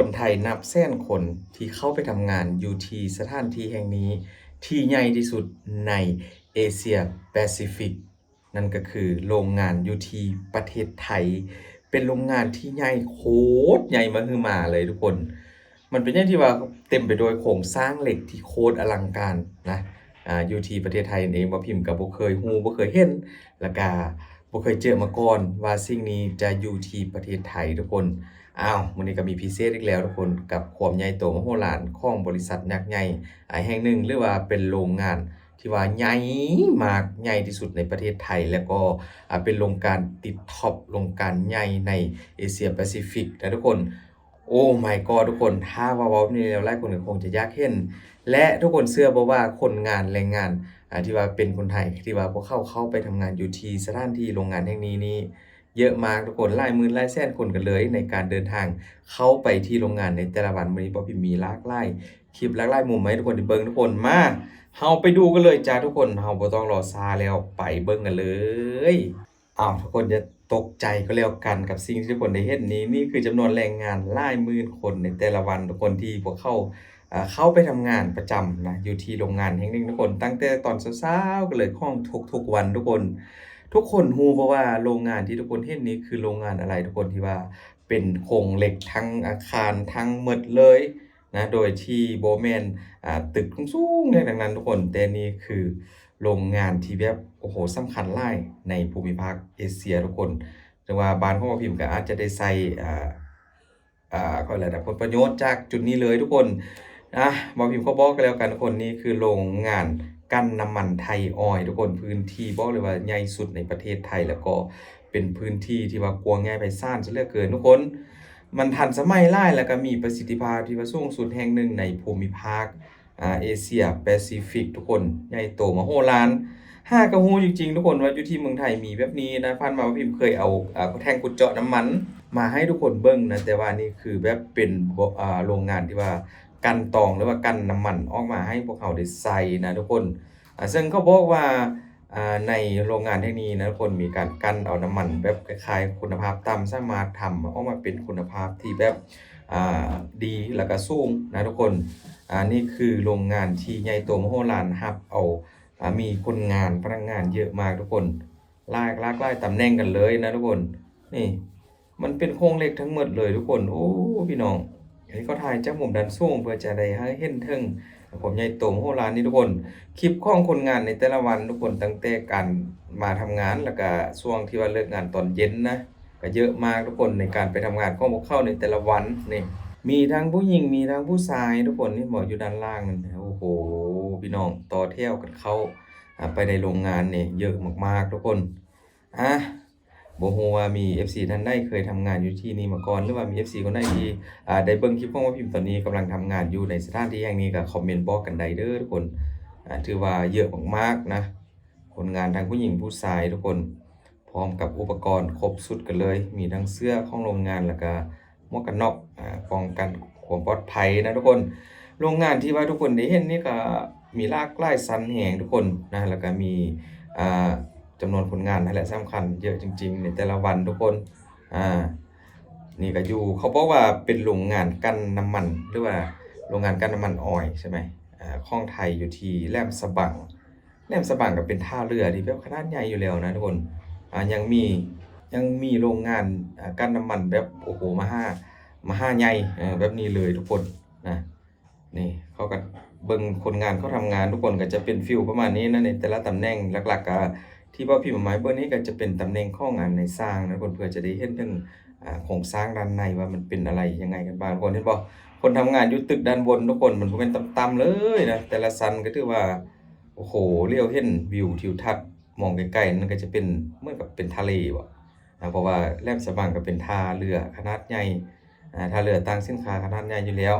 ຄົນໄທນັບແສນຄົນທີ່ເຂົ້າໄປທຳງານຢູ່ທີ່ສະຖານທີ່ແຫ່ງນີ້ ທີ່ໃຫຍ່ທີ່ສຸດໃນເອເຊຍແປຊີຟິກ ນັ້ນກໍຄືໂຮງງານຢູ່ທີ່ປະເທດໄທ. ເປັນໂຮງງານທີ່ໃຫຍ່ ໂຄດໃຫຍ່ມະຫຶມາເລີຍທຸກຄົນ. ມັນເປັນຢ່າງທີ່ວ່າເຕັມໄປດ້ວຍໂຄງສ້າງເຫຼັກທີ່ໂຄດອະລັງການນະ ອາ ຢູ່ທີ່ປະເທດໄທນັ້ນເອງ. ບ່າວພິມກໍບໍ່ເຄີຍຮູ້ ບໍ່ເຄີຍເຫັນ ແລ້ວກະບໍ່ເຄີຍເຈີມາກ່ອນວ່າສິ່ງນີ້ຈະຢູ່ທີ່ປະເທດໄທທຸກຄົນ. ອ້າວ ມື້ນີ້ກໍມີພິເສດອີກແລ້ວທຸກຄົນ ກັບຄວາມໃຫຍ່ໂຕມະໂຫລານຂອງບໍລິສັດຍັກໃຫຍ່ ອາ ແຫ່ງໜຶ່ງ ຫຼືວ່າເປັນໂຮງງານທີ່ວ່າໃຫຍ່ມາກ ໃຫຍ່ທີ່ສຸດໃນປະເທດໄທ ແລ້ວກໍ ອາ ເປັນໂຮງການຕິດທັອບ ໂຮງການໃຫຍ່ໃນເອເຊຍແປຊີຟິກນະທຸກຄົນ. ໂອ້ມາຍກອດ ທຸກຄົນ ຖ້າວ່າເວົ້າແບບນີ້ແລ້ວ ຫຼາຍຄົນກໍຄົງຈະຢາກເຫັນ ແລະ ທຸກຄົນເຊື່ອບໍ່ວ່າຄົນງານ ແຮງງານ ອາ ທີ່ວ່າເປັນຄົນໄທ ທີ່ວ່າພວກເຂົາເຂົ້າໄປທຳງານຢູ່ທີ່ສະຖານທີ່ໂຮງງານແຫ່ງນີ້ນີ້ ເຍອະມາກທຸກຄົນ ຫຼາຍໝື່ນຫຼາຍແສນຄົນກັນເລີຍ ໃນການເດີນທາງເຂົ້າໄປທີ່ໂຮງງານໃນແຕ່ລະວັນ. ມື້ນີ້ບ່າວພິມມີຫຼາກຫຼາຍຄລິບ ຫຼາກຫຼາຍມຸມມາໃຫ້ທຸກຄົນໄດ້ເບິ່ງທຸກຄົນ. ມາ ເຮົາໄປດູກັນເລີຍຈ້າທຸກຄົນ ເຮົາບໍ່ຕ້ອງລໍຊ້າແລ້ວ ໄປເບິ່ງກັນເລີຍ. ອ້າວ ທຸກຄົນຢ່າຕົກໃຈກໍແລ້ວກັນກັບສິ່ງທີ່ທຸກຄົນໄດ້ເຫັນນີ້. ນີ້ຄືຈຳນວນແຮງງານຫຼາຍໝື່ນຄົນໃນແຕ່ລະວັນທຸກຄົນ ທີ່ພວກເຂົາ ເອີ ເຂົ້າໄປທຳງານປະຈຳນະ ຢູ່ທີ່ໂຮງງານແຫ່ງໜຶ່ງທຸກຄົນ ຕັ້ງແຕ່ຕອນເຊົ້າໆກັນເລີຍ ຂອງທຸກໆວັນທຸກຄົນ. ທຸກຄົນຮູ້ບໍ່ວ່າໂຮງງານທີ່ທຸກຄົນເຫັນນີ້ຄືໂຮງງານອະໄລທຸກຄົນ ທີ່ວ່າເປັນໂຄງເຫຼັກ ທັງອາຄານທັງໝົດເລີຍ ນະ ໂດຍທີ່ບໍ່ແມ່ນ ອາ ຕຶກສູງໆຫຍັງທັງນັ້ນທຸກຄົນ ແຕ່ນີ້ຄືໂຮງງານທີ່ແບບ ໂອ້ໂຫ ສຳຄັນຫຼາຍໃນພູມິພາກເອເຊຍທຸກຄົນ. ເຖິງວ່າບ້ານຂອງບ່າວພິມກໍອາດຈະໄດ້ໃຊ້ ອາ ອາ ເຂົາເອີ້ນວ່າຜົນປະໂຫຍດຈາກຈຸດນີ້ເລີຍທຸກຄົນ. ອາ ບ່າວພິມຂໍບອກກໍແລ້ວກັນທຸກຄົນ ນີ້ຄືໂຮງງານກັ່ນນ້ຳມັນໄທອອຍທຸກຄົນ. ພື້ນທີ່ບອກເລີຍວ່າໃຫຍ່ສຸດໃນປະເທດໄທ ແລ້ວກໍເປັນພື້ນທີ່ທີ່ວ່າກວ້າງໃຫຍ່ໄພສານຊະເຫຼືອເກີນທຸກຄົນ. ມັນທັນສະໄໝຫຼາຍ ແລ້ວກໍມີປະສິດທິພາບທີ່ວ່າສູງສຸດແຫ່ງໜຶ່ງໃນພູມິພາກ ອາ ເອເຊຍແປຊີຟິກທຸກຄົນ ໃຫຍ່ໂຕມະໂຫລານ. ຫາກໍຮູ້ຈິງໆທຸກຄົນວ່າຢູ່ທີ່ເມືອງໄທມີແບບນີ້ນະ. ຜ່ານມາ ພິມເຄີຍເອົາ ອາ ແທ່ງຂຸດເຈາະນ້ຳມັນມາໃຫ້ທຸກຄົນເບິ່ງນະ ແຕ່ວ່ານີ້ຄືແບບເປັນ ອາ ໂຮງງານທີ່ວ່າກັ່ນຕອງ ຫຼືວ່າກັ່ນນ້ຳມັນອອກມາໃຫ້ພວກເຮົາໄດ້ໃຊ້ນະທຸກຄົນ. ອາ ເຊິ່ງເຂົາບອກວ່າ ອາ ໃນໂຮງງານແຫ່ງນີ້ນະທຸກຄົນ ມີການກັ່ນເອົານ້ຳມັນແບບຄ້າຍໆຄຸນນະພາບຕ່ຳ ສາມາດທຳອອກມາເປັນຄຸນນະພາບທີ່ແບບ ອາ ດີ ແລ້ວກໍສູງນະທຸກຄົນ. ອາ ນີ້ຄືໂຮງງານທີ່ໃຫຍ່ໂຕມະໂຫລານ ຮັບເອົາ ອາ ມີຄົນງານ ພະນັກງານເຍອະມາກທຸກຄົນ ຫຼາກ ຫຼາກຫຼາຍຕຳແໜ່ງກັນເລີຍນະທຸກຄົນ. ນີ້ ມັນເປັນໂຄງເຫຼັກທັງໝົດເລີຍທຸກຄົນ. ໂອ້ ພີ່ນ້ອງ ອັນນີ້ກໍຖ່າຍຈາກມຸມດ້ານສູງ ເພື່ອຈະໄດ້ໃຫ້ເຫັນເຖິງຄວາມໃຫຍ່ໂຕມະໂຫລານນີ້ທຸກຄົນ. ຄລິບຂອງຄົນງານໃນແຕ່ລະວັນທຸກຄົນ ຕັ້ງແຕ່ການມາທຳງານ ແລ້ວກະຊ່ວງທີ່ວ່າເລີກງານຕອນເຢັນນະ ກະເຍອະມາກທຸກຄົນ ໃນການໄປທຳງານຂອງພວກເຂົາໃນແຕ່ລະວັນນີ້. ມີທັງຜູ້ຍິງ ມີທັງຜູ້ຊາຍທຸກຄົນ. ເຫັນບໍ່ ຢູ່ດ້ານລ່າງນັ້ນ ໂອ້ໂຫ ພີ່ນ້ອງ ຕໍ່ແຖວກັນເຂົ້າ ອາ ໄປໃນໂຮງງານນີ້ ເຍອະມາກໆທຸກຄົນ. ອາ ບໍ່ຮູ້ວ່າມີເອັຟຊີທ່ານໃດເຄີຍທຳງານຢູ່ທີ່ນີ້ມາກ່ອນ ຫຼືວ່າມີເອັຟຊີຄົນໃດທີ່ ອາ ໄດ້ເບິ່ງຄລິບຂອງບ່າວພິມຕອນນີ້ ກຳລັງທຳງານຢູ່ໃນສະຖານທີ່ແຫ່ງນີ້ ກໍຄອມເມັນບອກກັນໄດ້ເດີທຸກຄົນ. ອາ ຖືວ່າເຍອະມາກໆນະ ຄົນງານທັງຜູ້ຍິງຜູ້ຊາຍທຸກຄົນ ພ້ອມກັບອຸປະກອນຄົບຊຸດກັນເລີຍ ມີທັງເສື້ອຂອງໂຮງງານ ແລ້ວກະໝວກກັນນັອກ ອາ ປ້ອງກັນຄວາມປອດໄພນະທຸກຄົນ. ໂຮງງານທີ່ວ່າທຸກຄົນໄດ້ເຫັນນີ້ກໍມີຫຼາກຫຼາຍຊັ້ນແຮງທຸກຄົນນະ ແລ້ວກໍມີ ອາ ຈຳນວນຄົນງານຫັ້ນແຫຼະສຳຄັນ ເຍອະຈິງໆໃນແຕ່ລະວັນທຸກຄົນ. ອາ ນີ້ກໍຢູ່ ເຂົາບອກວ່າເປັນໂຮງງານກັ່ນນ້ຳມັນ ຫຼືວ່າໂຮງງານກັ່ນນ້ຳມັນອອຍໃຊ່ໄໝ ອາ ຂອງໄທ ຢູ່ທີ່ແຫຼມສະບັງ. ແຫຼມສະບັງກໍເປັນທ່າເຮືອທີ່ແບບຂະໜາດໃຫຍ່ຢູ່ແລ້ວນະທຸກຄົນ. ອາ ຍັງມີ ຍັງມີໂຮງງານ ອາ ກັ່ນນ້ຳມັນແບບ ໂອ້ໂຫ ມະຫາ ມະຫາໃຫຍ່ ເອີ ແບບນີ້ເລີຍທຸກຄົນນະ. ນີ້ ເຂົາກໍເບິ່ງຄົນງານເຂົາທຳງານທຸກຄົນ ກໍຈະເປັນຟີວປະມານນີ້ນະ. ໃນແຕ່ລະຕຳແໜ່ງຫຼັກໆ ກະທີ່ວ່າພິມເອົາມາໃຫ້ເບິ່ງນີ້ ກໍຈະເປັນຕຳແໜ່ງຂອງ ອາ ນາຍຊ່າງນະທຸກຄົນ ເພື່ອຈະໄດ້ເຫັນເຖິງ ອາ ໂຄງສ້າງດ້ານໃນວ່າມັນເປັນອະໄລຍັງໄງກັນບ້າງ. ທຸກຄົນເຫັນບໍ່ ຄົນທຳງານຢູ່ຕຶກດ້ານບົນທຸກຄົນ ມັນບໍ່ແມ່ນຕ່ຳໆເລີຍນະ. ແຕ່ລະຊັ້ນກໍຖືວ່າ ໂອ້ໂຫ ຫຼຽວເຫັນວິວທິວທັດ ມອງໄກໆນັ້ນກໍຈະເປັນ ເໝືອນກັບເປັນທະເລບໍ ອາ ເພາະວ່າແຫຼມສະບັງກໍເປັນທ່າເຮືອຂະໜາດໃຫຍ່ ອາ ທ່າເຮືອຕ່າງສິນຄ້າຂະໜາດໃຫຍ່ຢູ່ແລ້ວ.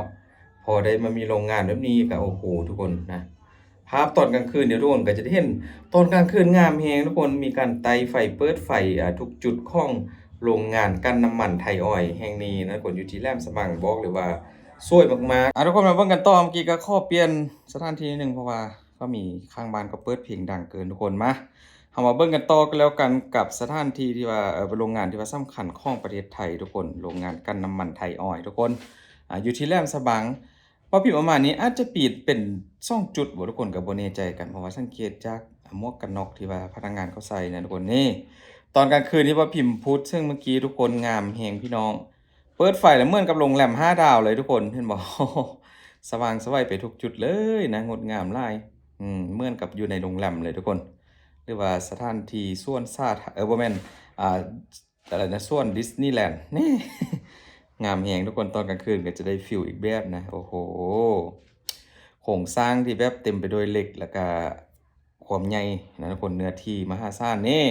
ພໍໄດ້ມາມີໂຮງງານແບບນີ້ກໍ ໂອ້ໂຫ ທຸກຄົນນະ. ພາບຕອນກາງຄືນເດ ທຸກຄົນກໍຈະໄດ້ເຫັນ ຕອນກາງຄືນງາມແຮງທຸກຄົນ ມີການໄຕ້ໄຟ ເປີດໄຟ ອາ ທຸກຈຸດຂອງໂຮງງານກັ່ນນ້ຳມັນໄທອອຍແຫ່ງນີ້ນະທຸກຄົນ ຢູ່ທີ່ແຫຼມສະບັງ. ບອກເລີຍວ່າສວຍມາກໆ. ອາ ທຸກຄົນມາເບິ່ງກັນຕໍ່. ເມື່ອກີ້ກໍຂໍປ່ຽນສະຖານທີ່ໜຶ່ງ ເພາະວ່າ ກໍມີຂ້າງບ້ານກໍເປີດເພງດັງເກີນທຸກຄົນ. ມາ ເຮົາມາເບິ່ງກັນຕໍ່ກໍແລ້ວກັນກັບສະຖານທີ່ທີ່ວ່າ ເອີ ເປັນໂຮງງານທີ່ວ່າສຳຄັນຂອງປະເທດໄທທຸກຄົນ ໂຮງງານກັ່ນນ້ຳມັນໄທອອຍທຸກຄົນ. ອ່າ ຢູ່ທີ່ແຫຼມສະບັງ. ບໍ່ຜິດປະມານນີ້ອາດຈະປິດເປັນສອງຈຸດບໍ່ ທຸກຄົນ ກໍບໍ່ແນ່ໃຈກັນ ເພາະວ່າສັງເກດຈາກ ອ່າ ໝວກກັນນັອກທີ່ວ່າພະນັກງານເຂົາໃສ່ນະ ທຸກຄົນ. ນີ້ ຕອນກາງຄືນທີ່ບໍ່ຜິດພູດເຊິ່ງເມື່ອກີ້ ທຸກຄົນ ງາມແຮງພີ່ນ້ອງ. ເປີດໄຟແລ້ວເໝືອນກັບໂຮງແຮມຫ້າດາວເລີຍ ທຸກຄົນ ເຫັນບໍ່? ສະຫວ່າງສະໄຫວໄປທຸກຈຸດເລີຍນະ ງົດງາມຫຼາຍ. ອືມ ເໝືອນກັບຢູ່ໃນໂຮງແຮມເລີຍ ທຸກຄົນ ຫຼືວ່າສະຖານທີ່ສວນສາທາ ເອີ ບໍ່ແມ່ນ ອ່າ ອະໄລນະ ສວນດິສນີແລນ ນີ້ ງາມແຮງ ທຸກຄົນ. ຕອນກາງຄືນກໍຈະໄດ້ຟີລອີກແບບນະ. ໂອ້ໂຫ ໂຄງສ້າງທີ່ແບບເຕັມໄປດ້ວຍເຫຼັກ ແລ້ວກະຄວາມໃຫຍ່ນະ ທຸກຄົນ ເນື້ອທີ່ມະຫາສານ. ນີ້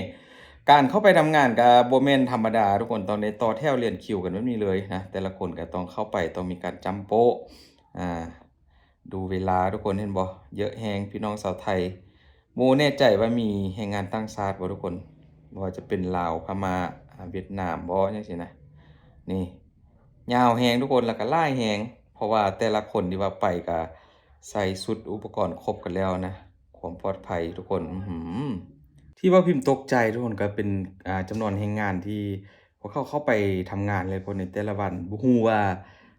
ການເຂົ້າໄປທຳງານກໍບໍ່ແມ່ນທຳມະດາ ທຸກຄົນ ຕ້ອງໄດ້ຕໍ່ແຖວລຽນຄິວກັນແບບນີ້ເລີຍນະ. ແຕ່ລະຄົນກໍຕ້ອງເຂົ້າໄປ ຕ້ອງມີການຈ້ຳໂປ້ ອ່າ ດູເວລາ ທຸກຄົນ ເຫັນບໍ່? ເຍອະແຮງ ພີ່ນ້ອງຊາວໄທ. ບໍ່ແນ່ໃຈວ່າມີແຮງງານຕ່າງຊາດບໍ່ ທຸກຄົນ ບໍ່ວ່າຈະເປັນລາວ ພະມ້າ ຫວຽດນາມບໍ່ ຈັ່ງຊີ້ນະ. ນີ້ ຍາວແຮງ ທຸກຄົນ ແລ້ວກໍຫຼາຍແຮງ ເພາະວ່າແຕ່ລະຄົນທີ່ວ່າໄປກໍໃສ່ຊຸດອຸປະກອນຄົບກັນແລ້ວນະ. ຄວາມປອດໄພ ທຸກຄົນ ອືຫື ທີ່ບໍ່ຜິດຕົກໃຈ ທຸກຄົນ ກໍເປັນ ອ່າ ຈຳນວນແຮງງານທີ່ ພວກເຂົາເຂົ້າໄປທຳງານເລີຍ ຄົນໃນແຕ່ລະວັນ. ບໍ່ຮູ້ວ່າ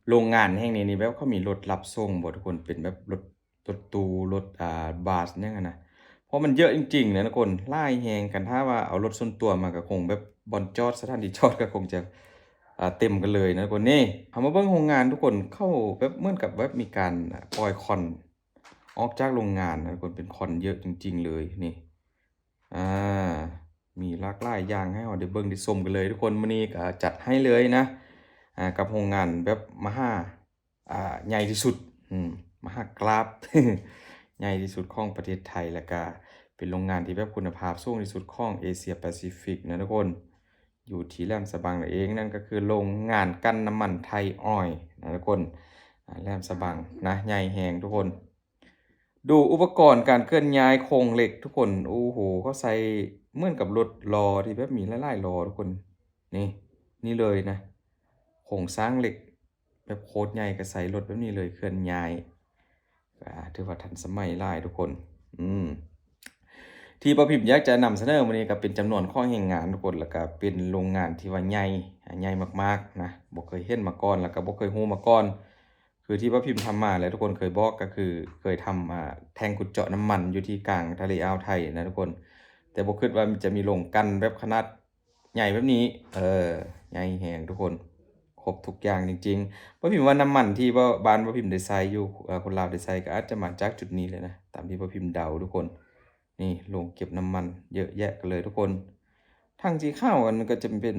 ໂຮງງານແຫ່ງນີ້ນີ້ ແບບເຂົາມີລົດຮັບສົ່ງບໍ່ ທຸກຄົນ ເປັນແບບລົດ ລົດຕູ້ ລົດ ອ່າ ບັສຫຍັງຫັ້ນນະ ເພາະມັນເຍອະຈິງໆນະ ທຸກຄົນ ຫຼາຍແຮງ. ຄັນຖ້າວ່າເອົາລົດສ່ວນຕົວມາ ກໍຄົງແບບບ່ອນຈອດ ສະຖານທີ່ຈອດກໍຄົງຈະ ອ່າ ເຕັມກັນເລີຍນະ ທຸກຄົນ. ນີ້ ເຮົາມາເບິ່ງໂຮງງານ ທຸກຄົນ ເຂົາແບບເໝືອນກັບແບບມີການ ອ່າ ປ່ອຍຄວັນອອກຈາກໂຮງງານນະ ທຸກຄົນ ເປັນຄວັນເຍອະຈິງໆເລີຍ ນີ້ ອ່າ ມີຫຼາກຫຼາຍຢ່າງໃຫ້ເຮົາໄດ້ເບິ່ງໄດ້ຊົມກັນເລີຍ ທຸກຄົນ. ມື້ນີ້ກໍຈັດໃຫ້ເລີຍນະ ອ່າ ກັບໂຮງງານແບບມະຫາ ອ່າ ໃຫຍ່ທີ່ສຸດ ອືມ ມະຫາກຣາບ ໃຫຍ່ທີ່ສຸດຂອງປະເທດໄທ ແລ້ວກະເປັນໂຮງງານທີ່ແບບຄຸນນະພາບສູງທີ່ສຸດຂອງເອເຊຍປາຊີຟິກນະ ທຸກຄົນ ຢູ່ທີ່ແຫຼມສະບັງນັ້ນເອງ. ນັ້ນກໍຄືໂຮງງານກັ່ນນ້ຳມັນໄທອອຍນະ ທຸກຄົນ ອ່າ ແຫຼມສະບັງນະ ໃຫຍ່ແຮງ ທຸກຄົນ. ດູອຸປະກອນການເຄື່ອນຍ້າຍໂຄງເຫຼັກ ທຸກຄົນ ໂອ້ໂຫ ເຂົາໃສ່ເໝືອນກັບລົດລໍ້ທີ່ແບບມີຫຼາຍໆລໍ້ ທຸກຄົນ. ນີ້ ນີ້ເລີຍນະ ໂຄງສ້າງເຫຼັກແບບໂຄດໃຫຍ່ ກໍໃສ່ລົດແບບນີ້ເລີຍ ເຄື່ອນຍ້າຍ. ອ່າ ຖືວ່າທັນສະໄໝຫຼາຍ ທຸກຄົນ. ອືມ ທີ່ບໍ່ຜິດຢາກຈະນຳສະເໜີມື້ນີ້ ກໍເປັນຈຳນວນຂອງແຮງງານ ທຸກຄົນ ແລ້ວກໍເປັນໂຮງງານທີ່ວ່າໃຫຍ່ ໃຫຍ່ມາກໆນະ ບໍ່ເຄີຍເຫັນມາກ່ອນ ແລ້ວກໍບໍ່ເຄີຍຮູ້ມາກ່ອນ. ຄືທີ່ບໍ່ຜິດທຳມາແຫຼະ ທຸກຄົນ ເຄີຍບອກ ກໍຄືເຄີຍທຳ ອ່າ ແທ່ງຂຸດເຈາະນ້ຳມັນຢູ່ທີ່ກາງທະເລອ່າວໄທນະ ທຸກຄົນ ແຕ່ບໍ່ຄິດວ່າຈະມີໂຮງກັ່ນແບບຂະໜາດໃຫຍ່ແບບນີ້. ເອີ ໃຫຍ່ແຮງ ທຸກຄົນ ຄົບທຸກຢ່າງຈິງໆ. ບໍ່ຜິດວ່ານ້ຳມັນທີ່ ບ້ານບໍ່ຜິດໄດ້ໃຊ້ຢູ່ ເອີ ຄົນລາວໄດ້ໃຊ້ ກໍອາດຈະມາຈາກຈຸດນີ້ແຫຼະນະ ຕາມທີ່ບໍ່ຜິດເດົາ ທຸກຄົນ. ນີ້ໂຮງເກັບນ້ຳມັນເຍອະແຍະກັນເລີຍ ທຸກຄົນ. ຖັງສີຂາວ ອັນນັ້ນກໍຈະເປັນ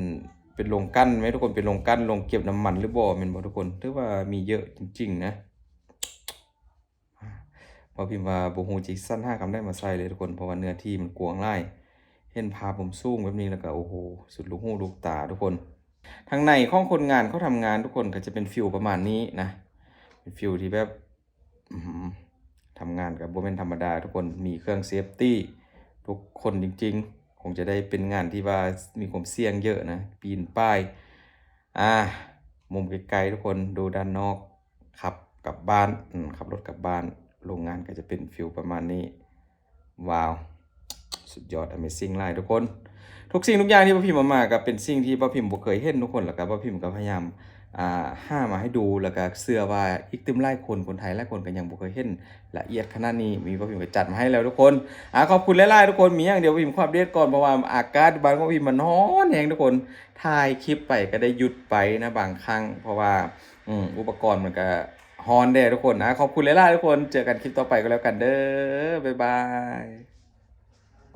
ເປັນໂຮງກັ່ນແມ່ນບໍ່ ທຸກຄົນ ເປັນໂຮງກັ່ນ ໂຮງເກັບນ້ຳມັນຫຼືບໍ່ ແມ່ນບໍ່ ທຸກຄົນ? ຖືວ່າມີເຍອະຈິງໆນະ. ບໍ່ພິມວ່າບໍ່ຮູ້ຊິສັນຫາຄຳໃດມາໃສ່ເລີຍ ທຸກຄົນ ເພາະວ່າເນື້ອທີ່ມັນກວ້າງຫຼາຍ. ເຫັນພາບມຸມສູງແບບນີ້ແລ້ວກໍ ໂອ້ໂຫ ສຸດລູກຫູລູກຕາ ທຸກຄົນ. ທາງໃນຂອງຄົນງານເຂົາທຳງານ ທຸກຄົນ ກໍຈະເປັນຟີລປະມານນີ້ນະ ເປັນຟີລທີ່ແບບ ອືມ ທຳງານກໍບໍ່ແມ່ນທຳມະດາ ທຸກຄົນ ມີເຄື່ອງເຊຟຕີ້ທຸກຄົນຈິງໆ. ຄົງຈະໄດ້ເປັນງານທີ່ວ່າມີຄວາມສ່ຽງເຍອະນະ ປີນປ່າຍ. ອ່າ ມຸມໄກໆ ທຸກຄົນ ດູດ້ານນອກ ຂັບກັບບ້ານ ອືມ ຂັບລົດກັບບ້ານ. ໂຮງງານກໍຈະເປັນຟີລປະມານນີ້. ວ້າວ ສຸດຍອດ Amazing ຫຼາຍ ທຸກຄົນ. ທຸກສິ່ງທຸກຢ່າງທີ່ບໍ່ພິມເອົາມາ ກໍເປັນສິ່ງທີ່ບໍ່ພິມບໍ່ເຄີຍເຫັນ ທຸກຄົນ ແລ້ວກໍບໍ່ພິມກໍພະຍາຍາມ ອ່າ ຫາມາໃຫ້ດູ ແລ້ວກໍເຊື່ອວ່າອີກຕື່ມຫຼາຍຄົນ ຄົນໄທຫຼາຍຄົນກໍຍັງບໍ່ເຄີຍເຫັນລະອຽດຂະໜາດນີ້. ມີບໍ່ພິມກໍຈັດມາໃຫ້ແລ້ວ ທຸກຄົນ. ອ່າ ຂອບຄຸນຫຼາຍໆ ທຸກຄົນ. ມີຢ່າງດຽວບໍ່ພິມຂໍອັບເດດກ່ອນ ເພາະວ່າອາກາດບ້ານຂອງພິມມັນຮ້ອນແຮງ ທຸກຄົນ ຖ່າຍຄລິບໄປກໍໄດ້ຢຸດໄປນະບາງຄັ້ງ ເພາະວ່າ ອືມ ອຸປະກອນມັນກະຮ້ອນແດ່ ທຸກຄົນ. ອ່າ ຂອບຄຸນຫຼາຍໆ ທຸກຄົນ ເຈີກັນຄລິບຕໍ່ໄປກໍແລ້ວກັນເດີ ບາຍບາຍ.